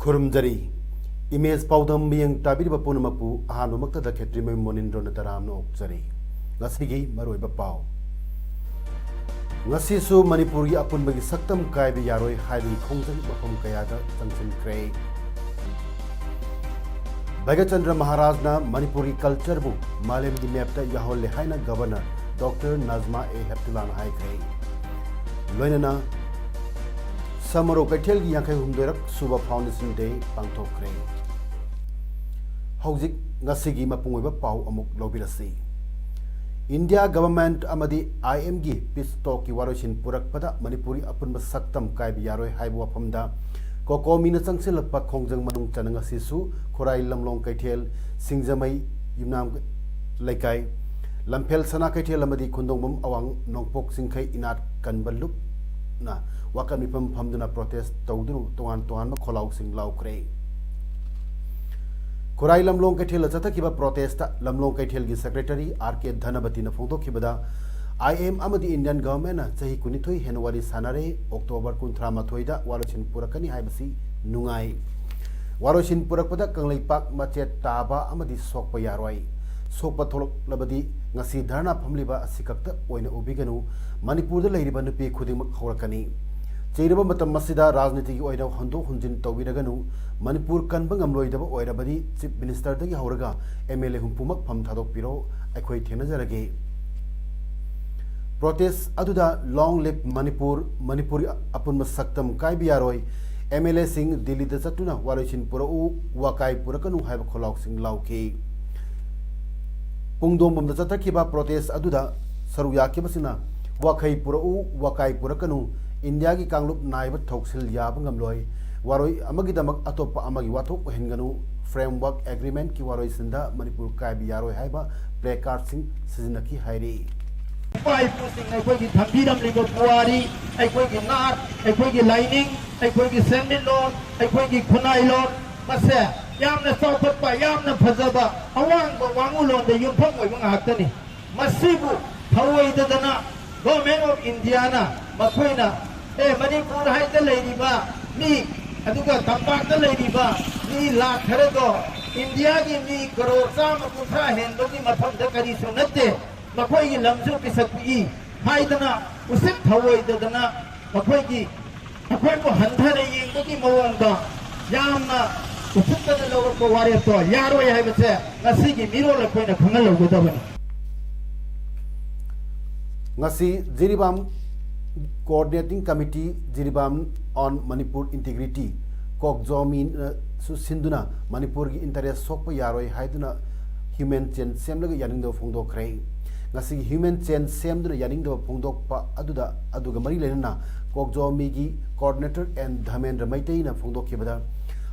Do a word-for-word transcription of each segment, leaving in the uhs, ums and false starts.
ꯈꯨꯔꯨꯝꯖꯔꯤ꯫ Image ꯄꯥꯎꯗꯝ ꯃꯤꯠꯌꯦꯡ ꯇꯥꯕꯤꯔꯤꯕ ꯄꯨꯝꯅꯃꯛꯄꯨ ꯑꯍꯥꯟꯕꯃꯛꯇꯗ ꯈꯦꯇ꯭ꯔꯤꯃꯌꯨꯝ ꯃꯣꯅꯤꯟꯗ꯭ꯔꯣꯅ ꯇꯔꯥꯝꯅ ꯑꯣꯛꯆꯔꯤ꯫ ꯉꯁꯤꯒꯤ ꯃꯔꯨꯑꯣꯏꯕ ꯄꯥꯎ꯫ ꯉꯁꯤꯁꯨ ꯃꯅꯤꯄꯨꯔꯒꯤ ꯑꯄꯨꯟꯕꯒꯤ ꯁꯛꯇꯝ ꯀꯥꯏꯕ ꯌꯥꯔꯣꯏ ꯍꯥꯏꯕꯒꯤ ꯈꯣꯡꯖꯪ ꯃꯐꯝ ꯀꯌꯥꯗ ꯆꯪꯁꯤꯟꯈ꯭ꯔꯦ꯫ ꯚꯩꯒ꯭ꯌꯆꯟꯗ꯭ꯔ ꯃꯍꯥꯔꯥꯖꯅ ꯃꯅꯤꯄꯨꯔꯒꯤ ꯀꯜꯆꯔꯕꯨ ꯃꯥꯂꯦꯝꯒꯤ ꯃꯦꯞꯇ ꯌꯥꯎꯍꯜꯂꯦ ꯍꯥꯏꯅ ꯒꯚꯔꯅꯔ ꯗꯣꯛꯇꯔ ꯅꯖꯃꯥ ꯑꯦ ꯍꯦꯞꯇꯨꯂꯥꯅ ꯍꯥꯏꯈ꯭ꯔꯦ꯫ ꯂꯣꯏꯅꯅ ꯁꯃꯥꯔꯣ ꯀꯩꯊꯦꯜꯒꯤ ꯌꯥꯡꯈꯩ ꯍꯨꯝꯗꯣꯏꯔꯛ ꯁꯨꯕ Foundation Day ꯄꯥꯡꯊꯣꯛꯈ꯭ꯔꯦ꯫ ꯍꯧꯖꯤꯛ ꯉꯁꯤꯒꯤ ꯃꯄꯨꯡ ꯑꯣꯏꯕ ꯄꯥꯎ ꯑꯃꯨꯛ ꯂꯧꯕꯤꯔꯁꯤ꯫ ꯏꯟꯗꯤꯌꯥ ꯒꯚꯔꯟꯃꯦꯟꯠ ꯑꯃꯗꯤ ꯑꯥꯏ ꯑꯦꯝꯒꯤ ꯄꯤꯁ ꯇꯣꯛꯀꯤ ꯋꯥꯔꯣꯏꯁꯤꯟ ꯄꯨꯔꯛꯄꯗ ꯃꯅꯤꯄꯨꯔꯒꯤ ꯑꯄꯨꯟꯕ ꯁꯛꯇꯝ ꯀꯥꯏꯕ ꯌꯥꯔꯣꯏ ꯍꯥꯏꯕ ꯋꯥꯐꯝꯗ ꯀꯣꯀꯣꯃꯤꯅ ꯆꯪꯁꯤꯜꯂꯛꯄ ꯈꯣꯡꯖꯪ ꯃꯅꯨꯡ ꯆꯟꯅ ꯉꯁꯤꯁꯨ ꯈꯨꯔꯥꯏ ꯂꯝꯂꯣꯡ ꯀꯩꯊꯦꯜ, ꯁꯤꯡꯖꯃꯩ ꯌꯨꯝꯅꯥꯝ ꯂꯩꯀꯥꯏ, ꯂꯝꯐꯦꯜ ꯁꯅꯥ ꯀꯩꯊꯦꯜ ꯑꯃꯗꯤ ꯈꯨꯟꯗꯣꯡꯕꯝ ꯑꯋꯥꯡ ꯅꯣꯡꯄꯣꯛ ꯆꯤꯡꯈꯩ ꯏꯅꯥꯠ ꯀꯟꯕ ꯂꯨꯞꯅ ꯋꯥꯀꯠ ꯃꯤꯐꯝ ꯐꯝꯗꯨꯅ ꯄ꯭ꯔꯣꯇꯦꯁ ꯇꯧꯗꯨꯅ ꯇꯣꯉꯥꯟ ꯇꯣꯉꯥꯟꯕ ꯈꯣꯜꯂꯥꯎꯁꯤꯡ ꯂꯥꯎꯈ꯭ꯔꯦ꯫ ꯈꯨꯔꯥꯏ ꯂꯝꯂꯣꯡ ꯀꯩꯊꯦꯜꯗ ꯆꯠꯊꯈꯤꯕ ꯄ꯭ꯔꯣꯇꯦꯁꯇ ꯂꯝꯂꯣꯡ ꯀꯩꯊꯦꯜꯒꯤ ꯁꯦꯀ꯭ꯔꯦꯇꯔꯤ ꯑꯥꯔ ꯀꯦ ꯙꯅꯕꯇꯤꯅ ꯐꯣꯡꯗꯣꯛꯈꯤꯕꯗ, ꯑꯥꯏ ꯑꯦꯝ ꯑꯃꯗꯤ ꯏꯟꯗꯤꯌꯟ ꯒꯚꯔꯟꯃꯦꯟꯠꯅ ꯆꯍꯤ ꯀꯨꯟꯅꯤꯊꯣꯏ ꯍꯦꯟꯅ ꯋꯥꯔꯤ ꯁꯥꯟꯅꯔꯦ, ꯑꯣꯛꯇꯣꯕꯔ ꯀꯨꯟꯊ꯭ꯔꯥ ꯃꯥꯊꯣꯏꯗ ꯋꯥꯔꯣꯏꯁꯤꯟ ꯄꯨꯔꯛꯀꯅꯤ ꯍꯥꯏꯕꯁꯤ ꯅꯨꯡꯉꯥꯏ꯫ ꯋꯥꯔꯣꯏꯁꯤꯟ ꯄꯨꯔꯛꯄꯗ ꯀꯪꯂꯩꯄꯥꯛ ꯃꯆꯦꯠ ꯇꯥꯕ ꯑꯃꯗꯤ ꯁꯣꯛꯄ ꯌꯥꯔꯣꯏ꯫ ꯁꯣꯛꯄ ꯊꯣꯛꯂꯛꯂꯕꯗꯤ ꯉꯁꯤ ꯙꯔꯅꯥ ꯐꯝꯂꯤꯕ ꯑꯁꯤ ꯈꯛꯇ ꯑꯣꯏꯅ ꯎꯕꯤꯒꯅꯨ, ꯃꯅꯤꯄꯨꯔꯗ ꯂꯩꯔꯤꯕ ꯅꯨꯄꯤ ꯈꯨꯗꯤꯡꯃꯛ ꯍꯧꯔꯛꯀꯅꯤ꯫ ꯆꯩꯔꯕ ꯃꯇꯝ ꯑꯁꯤꯗ ꯔꯥꯖꯅꯤꯇꯤꯒꯤ ꯑꯣꯏꯅ ꯍꯣꯟꯗꯣꯛ ꯍꯣꯟꯖꯤꯟ ꯇꯧꯕꯤꯔꯒꯅꯨ꯫ ꯃꯅꯤꯄꯨꯔ ꯀꯟꯕ ꯉꯝꯂꯣꯏꯗꯕ ꯑꯣꯏꯔꯕꯗꯤ ꯆꯤꯐ ꯃꯤꯅꯤꯁꯇꯔꯗꯒꯤ ꯍꯧꯔꯒ ꯑꯦꯝ ꯑꯦꯜ ꯑꯦ ꯍꯨꯝꯐꯨꯃꯛ ꯐꯝ ꯊꯥꯗꯣꯛꯄꯤꯔꯣ, ꯑꯩꯈꯣꯏ ꯊꯦꯡꯅꯖꯔꯒꯦ꯫ ꯄ꯭ꯔꯣꯇꯦꯁ ꯑꯗꯨꯗ "Long live Manipur, ꯃꯅꯤꯄꯨꯔ ꯑꯄꯨꯟꯕ ꯁꯛꯇꯝ ꯀꯥꯏꯕ ꯌꯥꯔꯣꯏ", ꯑꯦꯝ ꯑꯦꯜ ꯑꯦꯁꯤꯡ ꯗꯤꯜꯂꯤꯗ ꯆꯠꯇꯨꯅ ꯋꯥꯔꯣꯏꯁꯤꯟ ꯄꯨꯔꯛꯎ, ꯋꯥꯀꯥꯏ ꯄꯨꯔꯛꯀꯅꯨ ꯍꯥꯏꯕ ꯈꯣꯜꯂꯥꯎꯁꯤꯡ ꯂꯥꯎꯈꯤ꯫ ꯄꯨꯡꯗꯣꯡꯕꯝꯗ ꯆꯠꯊꯈꯤꯕ ꯄ꯭ꯔꯣꯇꯦꯁ ꯑꯗꯨꯗ ꯁꯔꯨꯛ ꯌꯥꯈꯤꯕꯁꯤꯡꯅ "ꯋꯥꯈꯩ ꯄꯨꯔꯛꯎ, ꯋꯥꯀꯥꯏ ꯄꯨꯔꯛꯀꯅꯨ, ꯏꯟꯗꯤꯌꯥꯒꯤ ꯀꯥꯡꯂꯨꯞ ꯅꯥꯏꯕ ꯊꯧꯁꯤꯜ ꯌꯥꯕ ꯉꯝꯂꯣꯏ, ꯋꯥꯔꯣꯏ ꯑꯃꯒꯤꯗꯃꯛ ꯑꯇꯣꯞꯄ ꯑꯃꯒꯤ ꯋꯥꯊꯣꯛ ꯑꯣꯏꯍꯟꯒꯅꯨ, Framework Agreement ꯀꯤ ꯋꯥꯔꯣꯏꯁꯤꯟꯗ ꯃꯅꯤꯄꯨꯔ ꯀꯥꯏꯕ ꯌꯥꯔꯣꯏ ꯍꯥꯏꯕ placard ꯁꯤꯡ ꯁꯤꯖꯤꯟꯅꯈꯤ ꯍꯥꯏꯔꯤ꯫ ꯏꯄꯥ ꯏꯄꯨꯁꯤꯡꯅ ꯑꯩꯈꯣꯏꯒꯤ ꯊꯝꯕꯤꯔꯝꯂꯤꯕ ꯄꯨꯋꯥꯔꯤ, ꯑꯩꯈꯣꯏꯒꯤ ꯅꯥꯠ, ꯑꯩꯈꯣꯏꯒꯤ ꯂꯥꯏꯅꯤꯡ, ꯑꯩꯈꯣꯏꯒꯤ ꯁꯦꯟꯃꯤꯠꯂꯣꯟ, ꯑꯩꯈꯣꯏꯒꯤ ꯈꯨꯟꯅꯥꯏꯂꯣꯟ, ꯃꯁꯦ ꯌꯥꯝꯅ ꯆꯥꯎꯈꯠꯄ, ꯌꯥꯝꯅ ꯐꯖꯕ, ꯑꯋꯥꯡꯕ ꯋꯥꯉꯨꯂꯣꯟꯗ ꯌꯨꯝꯐꯝ ꯑꯣꯏꯕ ꯉꯥꯛꯇꯅꯤ꯫ ꯃꯁꯤꯕꯨ ꯊꯧꯑꯣꯏꯗꯗꯅ Government of India ꯅ ꯃꯈꯣꯏꯅ, ꯑꯦ, ꯃꯅꯤꯄꯨꯔ ꯍꯥꯏꯗ ꯂꯩꯔꯤꯕ ꯃꯤ, ꯑꯗꯨꯒ ꯇꯝꯄꯥꯛꯇ ꯂꯩꯔꯤꯕ ꯃꯤ ꯂꯥꯛ ꯈꯔꯗꯣ ꯏꯟꯗꯤꯌꯥꯒꯤ ꯃꯤ ꯀꯔꯣꯔ ꯆꯥꯝꯃ ꯀꯨꯟꯊ꯭ꯔꯥ ꯍꯦꯟꯕꯒꯤ ꯃꯐꯝꯗ ꯀꯔꯤꯁꯨ ꯅꯠꯇꯦ, ꯃꯈꯣꯏꯒꯤ ꯂꯝꯁꯨ ꯄꯤꯁꯛ ꯄꯤꯛꯏ ꯍꯥꯏꯗꯅ ꯎꯁꯤꯠ ꯊꯧꯑꯣꯏꯗꯗꯅ ꯃꯈꯣꯏꯒꯤ, ꯃꯈꯣꯏꯕꯨ ꯍꯟꯊꯅ ꯌꯦꯡꯕꯒꯤ ꯃꯑꯣꯡꯗ ꯌꯥꯝꯅ ꯎꯁꯤꯠꯇꯅ ꯂꯧꯔꯛꯄ ꯋꯥꯔꯦꯞꯇꯣ ꯌꯥꯔꯣꯏ ꯍꯥꯏꯕꯁꯦ ꯉꯁꯤꯒꯤ ꯃꯤꯔꯣꯜ ꯑꯩꯈꯣꯏꯅ ꯈꯪꯍꯜꯍꯧꯒꯗꯕꯅꯤ꯫ ꯉꯁꯤ Jiribam Coordinating Committee, Jiribam on Manipur Integrity, ꯀꯣꯛꯖꯣꯃꯤꯅꯁꯨ ꯁꯤꯟꯗꯨꯅ ꯃꯅꯤꯄꯨꯔꯒꯤ interest ꯁꯣꯛꯄ ꯌꯥꯔꯣꯏ ꯍꯥꯏꯗꯨꯅ human chain ꯁꯦꯝꯂꯒ ꯌꯥꯅꯤꯡꯗꯕ ꯐꯣꯡꯗꯣꯛꯈ꯭ꯔꯦ꯫ ꯉꯁꯤꯒꯤ human chain ꯁꯦꯝꯗꯨꯅ ꯌꯥꯅꯤꯡꯗꯕ ꯐꯣꯡꯗꯣꯛꯄ ꯑꯗꯨꯗ, ꯑꯗꯨꯒ ꯃꯔꯤ ꯂꯩꯅꯅ ꯀꯣꯛꯖꯣꯃꯤꯒꯤ coordinator N ꯙꯔꯃꯦꯟꯗ꯭ꯔ ꯃꯩꯇꯩꯅ ꯐꯣꯡꯗꯣꯛꯈꯤꯕꯗ,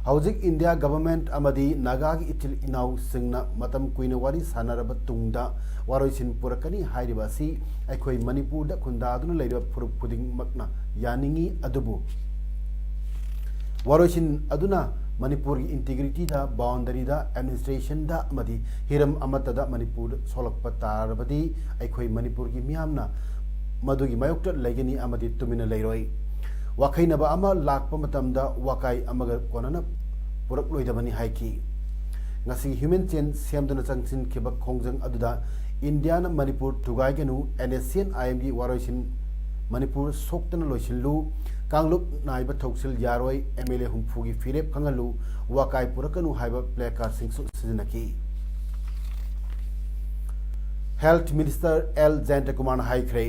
ꯍꯧꯖꯤꯛ ꯏꯟꯗꯤꯌꯥ government ꯑꯃꯗꯤ ꯅꯥꯒꯥꯒꯤ ꯏꯆꯤꯜ ꯏꯅꯥꯎꯁꯤꯡꯅ ꯃꯇꯝ ꯀꯨꯏꯅ ꯋꯥꯔꯤ ꯁꯥꯟꯅꯔꯕ ꯇꯨꯡꯗ ꯋꯥꯔꯣꯏꯁꯤꯟ ꯄꯨꯔꯛꯀꯅꯤ ꯍꯥꯏꯔꯤꯕ ꯑꯁꯤ ꯑꯩꯈꯣꯏ ꯃꯅꯤꯄꯨꯔꯗ ꯈꯨꯟꯗꯥꯗꯨꯅ ꯂꯩꯔꯤꯕ ꯐꯨꯔꯨꯞ ꯈꯨꯗꯤꯡꯃꯛꯅ ꯌꯥꯅꯤꯡꯏ꯫ ꯑꯗꯨꯕꯨ ꯋꯥꯔꯣꯏꯁꯤꯟ ꯑꯗꯨꯅ ꯃꯅꯤꯄꯨꯔꯒꯤ integrity ꯗ, boundary ꯗ, administration ꯗ ꯑꯃꯗꯤ ꯍꯤꯔꯝ ꯑꯃꯠꯇꯗ ꯃꯅꯤꯄꯨꯔ ꯁꯣꯛꯂꯛꯄ ꯇꯥꯔꯕꯗꯤ ꯑꯩꯈꯣꯏ ꯃꯅꯤꯄꯨꯔꯒꯤ ꯃꯤꯌꯥꯝꯅ ꯃꯗꯨꯒꯤ ꯃꯥꯌꯣꯛꯇ ꯂꯩꯒꯅꯤ ꯑꯃꯗꯤ ꯇꯨꯃꯤꯟꯅ ꯂꯩꯔꯣꯏ꯫ ꯋꯥꯈꯩꯅꯕ ꯑꯃ ꯂꯥꯛꯄ ꯃꯇꯝꯗ ꯋꯥꯀꯥꯏ ꯑꯃꯒ ꯀꯣꯟꯅꯅ ꯄꯨꯔꯛꯂꯣꯏꯗꯕꯅꯤ ꯍꯥꯏꯈꯤ꯫ ꯉꯁꯤ human chain ꯁꯦꯝꯗꯨꯅ ꯆꯪꯁꯤꯟꯈꯤꯕ ꯈꯣꯡꯖꯪ ꯑꯗꯨꯗ ꯏꯟꯗꯤꯌꯥꯅ ꯃꯅꯤꯄꯨꯔ ꯊꯨꯒꯥꯏꯒꯅꯨ, NSCN-IM ꯒꯤ ꯋꯥꯔꯣꯏꯁꯤꯟ ꯃꯅꯤꯄꯨꯔ ꯁꯣꯛꯇꯅ ꯂꯣꯏꯁꯤꯜꯂꯨ, ꯀꯥꯡꯂꯨꯞ ꯅꯥꯏꯕ ꯊꯧꯁꯤꯜ ꯌꯥꯔꯣꯏ, MLA ꯍꯨꯝꯐꯨꯒꯤ ꯐꯤꯔꯦꯞ ꯈꯪꯍꯜꯂꯨ, ꯋꯥꯀꯥꯏ ꯄꯨꯔꯛꯀꯅꯨ ꯍꯥꯏꯕ placard ꯁꯤꯡꯁꯨ ꯁꯤꯖꯤꯟꯅꯈꯤ꯫ Health Minister L ꯖꯌꯟꯇꯀꯨꯃꯥꯔꯅ ꯍꯥꯏꯈ꯭ꯔꯦ,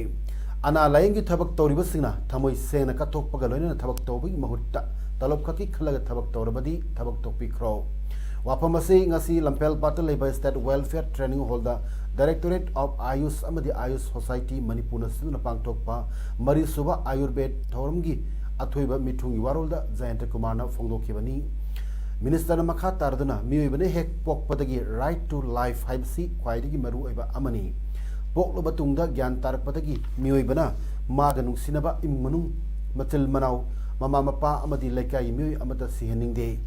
ꯑꯅꯥ ꯂꯥꯌꯦꯡꯒꯤ ꯊꯕꯛ ꯇꯧꯔꯤꯕꯁꯤꯡꯅ ꯊꯃꯣꯏ ꯁꯦꯡꯅ ꯀꯠꯊꯣꯛꯄꯒ ꯂꯣꯏꯅꯅ ꯊꯕꯛ ꯇꯧꯕꯒꯤ ꯃꯍꯨꯠꯇ ꯇꯂꯣꯞ ꯈꯛꯀꯤ ꯈꯜꯂꯒ ꯊꯕꯛ ꯇꯧꯔꯕꯗꯤ ꯊꯕꯛ ꯇꯣꯛꯄꯤꯈ꯭ꯔꯣ꯫ ꯋꯥꯐꯝ ꯑꯁꯤ ꯉꯁꯤ ꯂꯝꯐꯦꯜꯄꯥꯠꯇ ꯂꯩꯕ State Welfare Training Hall the Directorate of AYUSH ꯑꯃꯗꯤ AYUSH Society ꯃꯅꯤꯄꯨꯔꯅ ꯁꯤꯟꯗꯨꯅ ꯄꯥꯡꯊꯣꯛꯄ ꯃꯔꯤꯁꯨꯕ ꯑꯥꯌꯨꯔꯕꯦꯗ ꯊꯧꯔꯝꯒꯤ ꯑꯊꯣꯏꯕ ꯃꯤꯊꯨꯡꯒꯤ ꯋꯥꯔꯣꯜꯗ ꯖꯌꯟꯇ ꯀꯨꯃꯥꯔꯅ ꯐꯣꯡꯗꯣꯛꯈꯤꯕꯅꯤ꯫ ꯃꯤꯅꯤꯁꯇꯔꯅ ꯃꯈꯥ ꯇꯥꯔꯗꯨꯅ, ꯃꯤꯑꯣꯏꯕꯅ ꯍꯦꯛ ꯄꯣꯛꯄꯗꯒꯤ right to life ꯍꯥꯏꯕꯁꯤ ꯈ꯭ꯋꯥꯏꯗꯒꯤ ꯃꯔꯨꯑꯣꯏꯕ ꯑꯃꯅꯤ꯫ ꯄꯣꯛꯂꯕ ꯇꯨꯡꯗ ꯒ꯭ꯌꯥꯟ ꯇꯥꯔꯛꯄꯗꯒꯤ ꯃꯤꯑꯣꯏꯕꯅ ꯃꯥꯒ ꯅꯨꯡꯁꯤꯅꯕ ꯏꯃꯨꯡ ꯃꯅꯨꯡ, ꯃꯆꯤꯜ ꯃꯅꯥꯎ, ꯃꯃꯥ ꯃꯄꯥ ꯑꯃꯗꯤ ꯂꯩꯀꯥꯏꯒꯤ ꯃꯤꯑꯣꯏ ꯑꯃꯠꯇ ꯁꯤꯍꯟꯅꯤꯡꯗꯦ꯫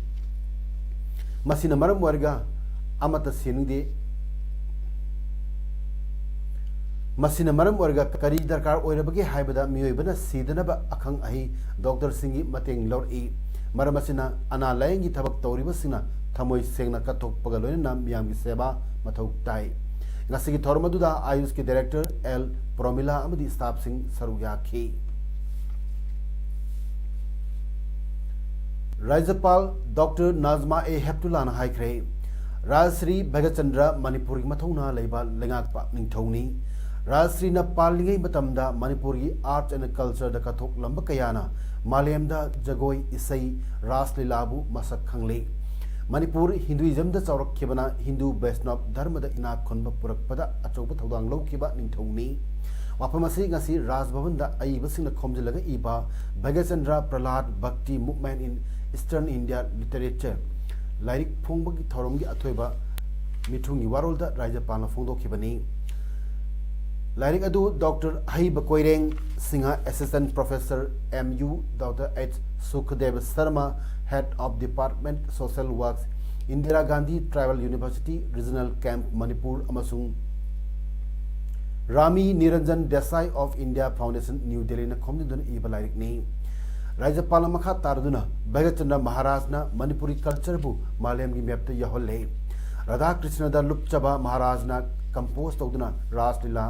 ꯃꯁꯤꯅ ꯃꯔꯝ ꯑꯣꯏꯔꯒ ꯑꯃꯠꯇ ꯁꯤꯍꯟꯅꯤꯡꯗꯦ꯫ ꯃꯁꯤꯅ ꯃꯔꯝ ꯑꯣꯏꯔꯒ ꯀꯔꯤ ꯗꯔꯀꯥꯔ ꯑꯣꯏꯔꯕꯒꯦ ꯍꯥꯏꯕꯗ ꯃꯤꯑꯣꯏꯕꯅ ꯁꯤꯗꯅꯕ ꯑꯈꯪ ꯑꯍꯩ ꯗꯣꯛꯇꯔꯁꯤꯡꯒꯤ ꯃꯇꯦꯡ ꯂꯧꯔꯛꯏ꯫ ꯃꯔꯝ ꯑꯁꯤꯅ ꯑꯅꯥ ꯂꯥꯌꯦꯡꯒꯤ ꯊꯕꯛ ꯇꯧꯔꯤꯕꯁꯤꯡꯅ ꯊꯃꯣꯏ ꯁꯦꯡꯅ ꯀꯠꯊꯣꯛꯄꯒ ꯂꯣꯏꯅꯅ ꯃꯤꯌꯥꯝꯒꯤ ꯁꯦꯕꯥ ꯃꯊꯧ ꯇꯥꯏ꯫ ꯉꯁꯤꯒꯤ ꯊꯧꯔꯝ ꯑꯗꯨꯗ ꯑꯥꯌꯨꯁꯀꯤ ꯗꯥꯏꯔꯦꯛꯇꯔ ꯑꯦꯜ ꯄ꯭ꯔꯣꯃꯤꯂꯥ ꯑꯃꯗꯤ ꯁ꯭ꯇꯥꯐꯁꯤꯡ ꯁꯔꯨꯛ ꯌꯥꯈꯤ꯫ ꯔꯥꯖ꯭ꯌꯄꯥꯜ ꯗꯣꯛꯇꯔ ꯅꯥꯖꯃꯥ ꯑꯦ ꯍꯦꯞꯇꯨꯂꯥꯅ ꯍꯥꯏꯈ꯭ꯔꯦ, ꯔꯥꯖꯁ꯭ꯔꯤ ꯚꯒꯆꯟꯗ꯭ꯔ ꯃꯅꯤꯄꯨꯔꯒꯤ ꯃꯊꯧꯅꯥ ꯂꯩꯕ ꯂꯩꯉꯥꯛꯄ ꯅꯤꯡꯊꯧꯅꯤ꯫ ꯔꯥꯖꯁ꯭ꯔꯤꯅ ꯄꯥꯜꯂꯤꯉꯩ ꯃꯇꯝꯗ ꯃꯅꯤꯄꯨꯔꯒꯤ arts and cultureꯗ ꯀꯠꯊꯣꯛꯂꯝꯕ ꯀꯌꯥꯅ ꯃꯥꯂꯦꯝꯗ ꯖꯒꯣꯏ, ꯏꯁꯩ, ꯔꯥꯁ ꯂꯤꯂꯥꯕꯨ ꯃꯁꯛ ꯈꯪꯂꯦ꯫ ꯃꯅꯤꯄꯨꯔ ꯍꯤꯟꯗꯨꯏꯖꯝꯗ ꯆꯥꯎꯔꯛꯈꯤꯕꯅ ꯍꯤꯟꯗꯨ ꯕꯩꯁꯅꯕ ꯙꯔꯃꯗ ꯏꯅꯥꯛ ꯈꯨꯟꯕ ꯄꯨꯔꯛꯄꯗ ꯑꯆꯧꯕ ꯊꯧꯗꯥꯡ ꯂꯧꯈꯤꯕ ꯅꯤꯡꯊꯧꯅꯤ꯫ ꯋꯥꯐꯝ ꯑꯁꯤ ꯉꯁꯤ ꯔꯥꯖ ꯚꯕꯟꯗ ꯑꯏꯕꯁꯤꯡꯅ ꯈꯣꯝꯖꯤꯜꯂꯒ ꯏꯕ ꯚꯒꯆꯟꯗ꯭ꯔ ꯄ꯭ꯔꯍꯂꯥꯗ ꯚꯛꯇꯤ movement in Eastern India literature ꯂꯥꯏꯔꯤꯛ ꯐꯣꯡꯕꯒꯤ ꯊꯧꯔꯝꯒꯤ ꯑꯊꯣꯏꯕ ꯃꯤꯊꯨꯡꯒꯤ ꯋꯥꯔꯣꯜꯗ ꯔꯥꯖ꯭ꯌꯄꯥꯜꯅ ꯐꯣꯡꯗꯣꯛꯈꯤꯕꯅꯤ꯫ ꯂꯥꯏꯔꯤꯛ ꯑꯗꯨ ꯗꯣꯛꯇꯔ ꯍꯩꯕ Koireng Singh, Assistant Professor, M U, doctor H Sukhdev Sharma, Head of Department Social Works, Indira Gandhi Tribal University, Regional Camp, Manipur, ꯑꯃꯁꯨꯡ Rami Niranjan Desai of India Foundation, new ꯗꯦꯜꯂꯤꯅ ꯈꯣꯝꯖꯤꯟꯗꯨꯅ ꯏꯕ ꯂꯥꯏꯔꯤꯛꯅꯤ꯫ ꯔꯥꯖ꯭ꯌꯄꯥꯜꯅ ꯃꯈꯥ ꯇꯥꯔꯗꯨꯅ, ꯚꯒꯆꯟꯗ꯭ꯔ ꯃꯍꯥꯔꯥꯖꯅ ꯃꯅꯤꯄꯨꯔꯤ cultureꯕꯨ ꯃꯥꯂꯦꯝꯒꯤ mapꯇ ꯌꯧꯍꯜꯂꯦ꯫ ꯔꯥꯙꯥ ꯀ꯭ꯔꯤꯁꯅꯗ ꯂꯨꯞꯆꯕ ꯃꯍꯥꯔꯥꯖꯅ compose ꯇꯧꯗꯨꯅ ꯔꯥꯁ ꯂꯤꯂꯥ